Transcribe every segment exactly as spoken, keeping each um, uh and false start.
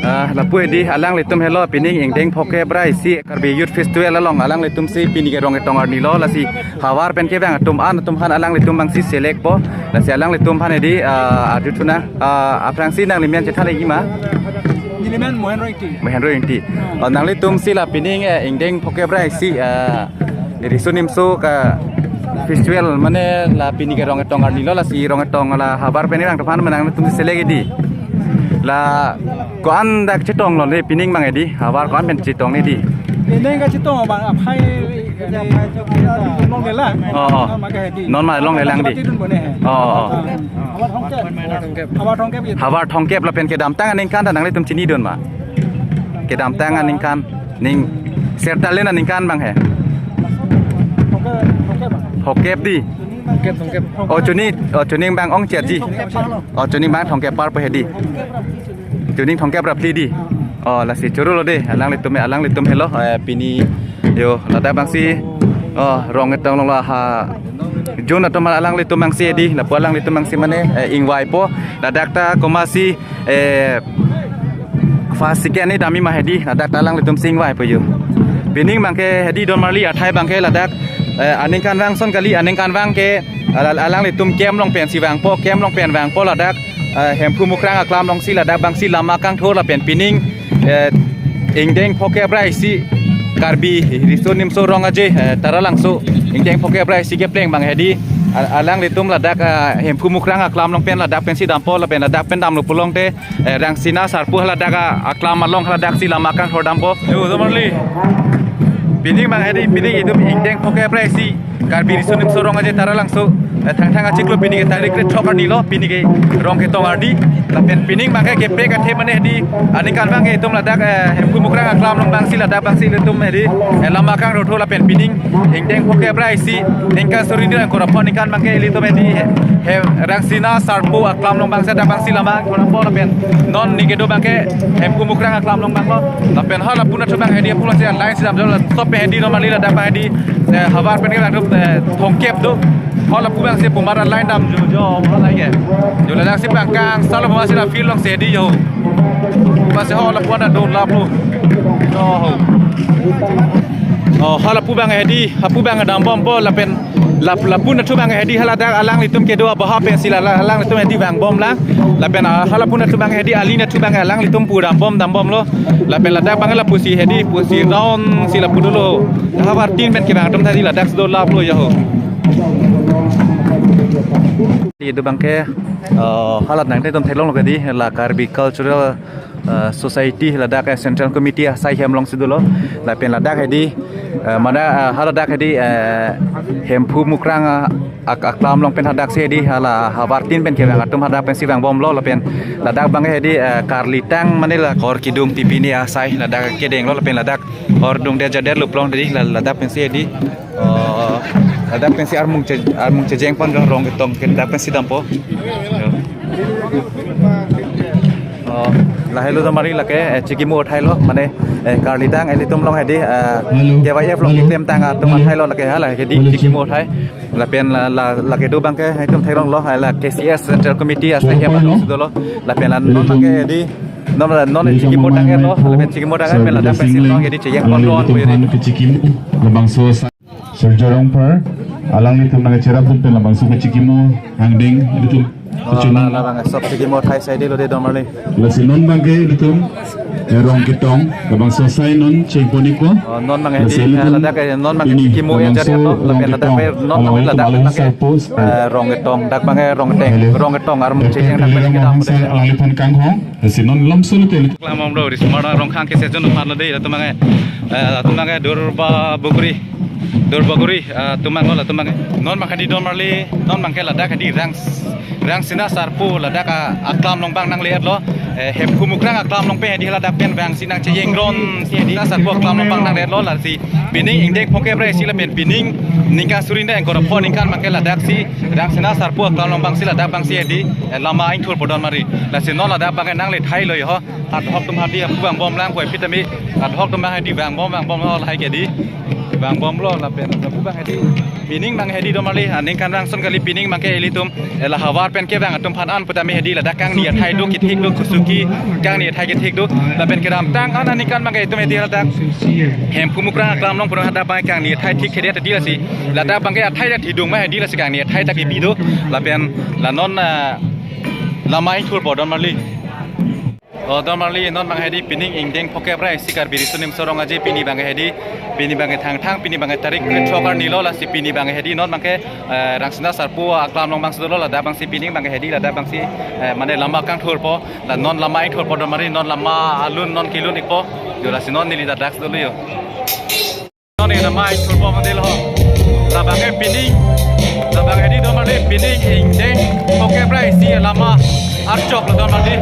Ah, lapu hedi alanglitum helo pining ingdeng phokep ra isi Karbi Youth Festival along alanglitum si pini ke rong ketong arni lo, lasi havar pen kevang atum an atum aphan alanglitum abang si selekpo. Lasi alanglitum aphan hedi, ah, arju thu nang, ah, aphrangsi nangli men chethan legi ma? Neli men Mohen Rongti. Mohen Rongti. Oh, nanglitum si la pining, eh, ingdeng phokep ra isi, eh, Riso Nimso ka festival mane la pini ke rong ketong arni lo, lasi rong ketong la havar pen kevang atum aphan mane nangtum selek hedi. La ko-an dak chetong lo le pining abang hedi, havar ko-an pen chetong hedi? Pining kachetong abang aphai, eh, longle lang. Oh, oh. Non ma ke hedi. Non ma longle lang hedi. Mati dun bone he. Oh, oh. Havar thomkep. Havar thomkep. Havar thomkep lapen kedamtang aningkan ta nanglitum chinidun ma? Kedamtang aningkan, ning sertalin aningkan abang he? Thomkep, thomkep, bang. Phokep hedi. Thomkep, thomkep. Oh, chuni, oh, chuni abang ong cherji. Thomkep, bang. Oh, chuni abang thomkep par po hedi. Chuni thomkep ra phli hedi. Oh, lasi choro lo de, alanglitum, alanglitum helo, eh, pini yo, ladak abang si, oh, rong ketong along la ha, jun atum alanglitum abang si hedi, lapu alanglitum abang si mane, eh, ingvaipo, ladak ta komat si, eh, first second ni dam-i ma hedi, ladak ta alanglitum si ingvaipo yo. Pining abang ke hedi don marli athai abang ke ladak, eh, aningkanvang ason kali, aningkanvang ke, al-, alanglitum camp along pensi vangpo, camp along pen vangpo ladak, eh, Hemphu Mukrang aklam along si ladak abang si lama kangthur lapen pining, eh, ingdeng phokep ra isi Karbi Riso Nimso Rong Aje, eh, Taralangso ingdeng phokep ra isi kepleng abang hedi, al-, alanglitum ladak, eh, Hemphu Mukrang aklam along pen ladak pensi dampo lapen ladak pen damlo pulote, eh, Rangsina Sarpo haladak a-, aklam along haladak si lama kangthur dampo. Yo, don marli. Pining abang hedi, pining itum ingdeng phokep ra isi Karbi Riso Nimso Rong Aje Taralangso, eh, Thangthang achiklo pini ke tarik kre-throk arni lo, pini ke rong ketong arni. Lapen pining abang ke keprek athe mane hedi, aningkanvang ke itum ladak, eh, Hemphu Mukrang aklam along abang si ladak abang si ilitum hedi, eh, lama kangthurthu lapen pining ingdeng phokep ra isi ningkan suri ni angkor apho aningkan abang ke ilitum hedi, he, he, Rangsina Sarpo aklam along abang si ladak abang si lama kangthurpo lapen non neli kedo abang ke Hemphu Mukrang aklam along abang lo. Lapen hala pu nathu abang hedi apula si line si damjol la stop hedi don marli ladak abang hedi, eh, havar pen kevang atum, eh, thomkep do. Hala pu abang si pumara line damjo jo hala ke. Jo ladak si pangkang salo puma si la field along si hedi yo. Puma si hala pu ana do laplo. Yo. Oh, hala pu abang hedi, ha pu abang dambompo lapen lap-, lapu nathu abang hedi haladak alanglitum kedo abaha pensi la, la, alanglitum hedi vangbom lang. Lapen, ah, hala pu nathu abang hedi ali nathu abang alanglitum pu dambom dambomlo. Lapen ladak abang lapu si hedi pusi round si lapu dolo. Havar tin pen kevang atum ta hedi ladak si do laplo yo. Hedi abang ke, eh, halat nangtum theklonglo ke hedi la Karbi Cultural, eh, Society ladak, eh, Central Committee asai hem along si dolo. Lapen ladak hedi, eh, mane, eh, haladak hedi, eh, Hemphu Mukrang, eh, ak-, aklam along pen hadak si hedi hala havar tin pen kevang atum hadak pensi vangbomlo lapen ladak abang hedi, eh, karlitang mane la hor kedung tipi ni asai ladak kedenglo lapen ladak hor dungde jader luplong hedi la, ladak pensi hedi. Oh, ladak pensi armung che-, armung chejeng pon rong ketong ke ladak pensi dampo. Oh, lahelo don marli lake, eh, chikimo thailo, mane, eh, karlitang, eh, ilitum along hedi, eh, K Y F along keklem tang atum thailo lake hala hedi chikimo thai. Lapen la, la, lake do abang ke, eh, itum theklonglo, hala K C S Central Committee asai hem along si dolo. Lapen la non abang ke hedi, non la, non chikimo tang lo, lapen chikimo tang pen ladak pensi along hedi chejeng pon ron pu hedi. Chikimo, labangso Surjya Rongphar, alanglitum nangcherap dun pen labangso kachikimo angdeng ilitum. Oh, kachunang. La, la, bang, sob chikimo thai sai delo de don marli. Lasi non abang ke ilitum, eh, rong ketong, labangso asai non chengpon ikpo. Oh, non abang hedi, lasi ilitum, eh, ladak, eh, non abang ini, chikimo yang labangso jari to, rong lapen ladak ketong, eh, non abang abang ladak ilitum abang ke, sarpo, eh, rong ketong, dak abang ke rong keteng, hello, rong ketong, armung chejeng dak abang kedam. Alanglitum kanghong. Lasi non lamso lote. Klamamlo, rismar Rongkhang ke sejon aphan lo de, latum abang ke, eh, latum abang ke Durba Buguri, Durba Guri, eh, atum abang lo, latum abang ke. Non abang hedi don marli, non abang ke ladak hedi Rangs-, Rangsina Sarpo ladak a-, aklam along abang nangle-etlo, eh, Hemphu Mukrang aklam along pen hedi ladak pen vangsi nangchejeng ron, Rangsina Sarpo aklam along abang nangle-etlo, lasi pining ingdeng phongkep ra isi lapen pining ningkan suri ni angkor apho aningkan abang ke ladak si Rangsina Sarpo aklam along abang si ladak abang si hedi, eh, lama ingthurpo don marli. Lasi non ladak abang ke nangle thailo yo. Ahok atum hedi apu vangbom lang koi pitami. Ahok atum hedi vangbom vangbom ho lahai ke hedi. Vangbomlo lapen lapu abang hedi pining abang hedi don marli, aningkan rangson kali pining abangke ilitum, eh, la havar pen kevang atum aphan an putame hedi ladak kangni athai do kethik do kusuki kangni athai kethik do lapen kedamtang an aningkan abangke itum hedi ladak Hemphu Mukrang aklam along pura hadak abang kangni athai thik hedi ta dila si ladak abangke athai ta thidung ma hedi lasi kangni athai ta kebi do lapen la non, ah, lama ingthurpo don marli. Oh, don marli non abang hedi pining ingdeng phokep ra isi Karbi Riso Nimso Rong Aje pini abang hedi pini abang thangthang pini abang tarik kre-throk arni lo lasi pini abang hedi non abangke, eh, Rangsina Sarpo aklam along abangsi dolo ladak abangsi pining abang hedi ladak abangsi, eh, mane lama kangthurpo la non lama ingthurpo don marli non lama alun non kelun ikpo yo lasi non neli ladak dolo yo. Non ni lama ingthurpo model ho. Labangke pining. Labang hedi don marli pining ingdeng phokep ra isi lama archok lo don marli.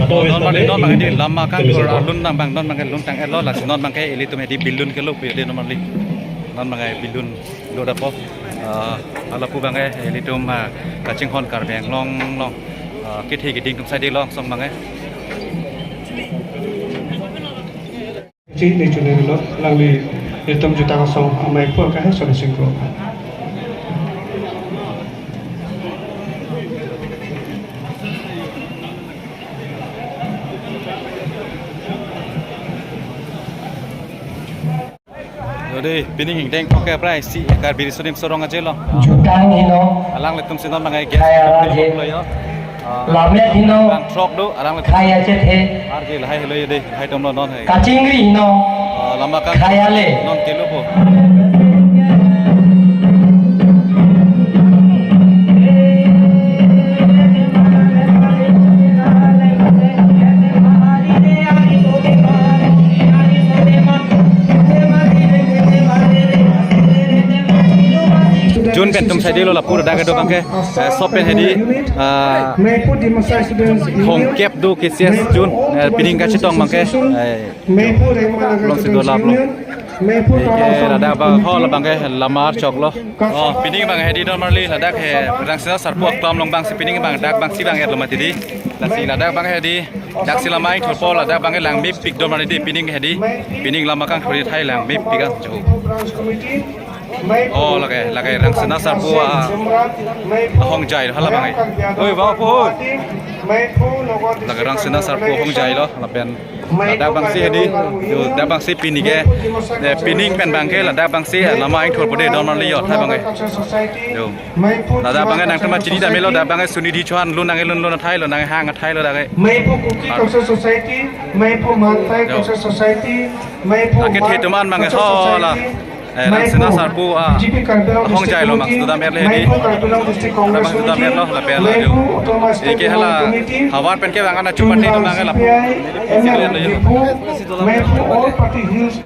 Don marli non abang hedi lama kangthur alun abang non abangke lun tang-etlo lasi non abangke ilitum hedi bilun kelo pu hedi don marli. Non abangke bilun lo dapo. Ah, lapu abangke ilitum, ah, kachinghon Karbi Anglong along, ah, kethe keding atum saide along song abangke. Chini chini lo alangli itum jutang asong amei pu kahe sona singko. Yo dei, pining ingdeng phokep ra isi Karbi Riso Nimso Rong Aje lo. Jutang heno. Alanglitum si non abangke guest Khaya lo aje. Lo yo. Ah, lamet heno. Bang throk do, alanglitum. Khaya chethe. Arje lahai helo yo dei, lahai atum lo non hai. Kachingri heno. Ah, lama kang. Khaya le. Non kelo po. Jun pen atum saide lo lapu ladak kedo abangke, eh, sop pen hedi, ah, Meiphu Dimasa students union. Hongkep do K C S Jun, eh, pining kachetong abangke, eh, Meiphu Rengma Nagar Long Sido students Lab lo. Union. Meiphu Eke Town ladak abang hall abangke lama archok lo. Oh, pining abang hedi don marli ladak he Rangsina Sarpo aklam along abangsi pining abang dak abangsi bang-et lo mati dei. Lasi ladak abang hedi dak si lama ingthurpo ladak abangke langmepik don marli dei pining hedi. Pining lama kangthur athai langmepik an jo. Oh, lake, lake Rangsina Sarpo a, ahongjai hala abangke. Oi, bang apo. Lake Rangsina Sarpo ahongjai lo lapen ladak abangsi hedi, yo, ladak abangsi pini ke, eh, pining pen abangke, ladak abangsi, eh, lama ingthurpo dei don marli yo, athai abangke. Yo. Ladak abangke nangtum chini damlo, ladak abangke Sunidhi Chauhan lun nang lun lun athai lo, nanghang athai lo ladak ke. Meiphu Kuki Cultural Society, Meiphu Manthai Yo. Cultural Society, Meiphu Lake Mar the atum an abangke Cultural ho la. Society, Eh, Rangsina Sarpo, ah, ahongjai lo maksudam er le hedi. Maksudam er lo, lapen la jo. Ike hala havar pen kevang ana chupan ni tum nang lapu. All party hills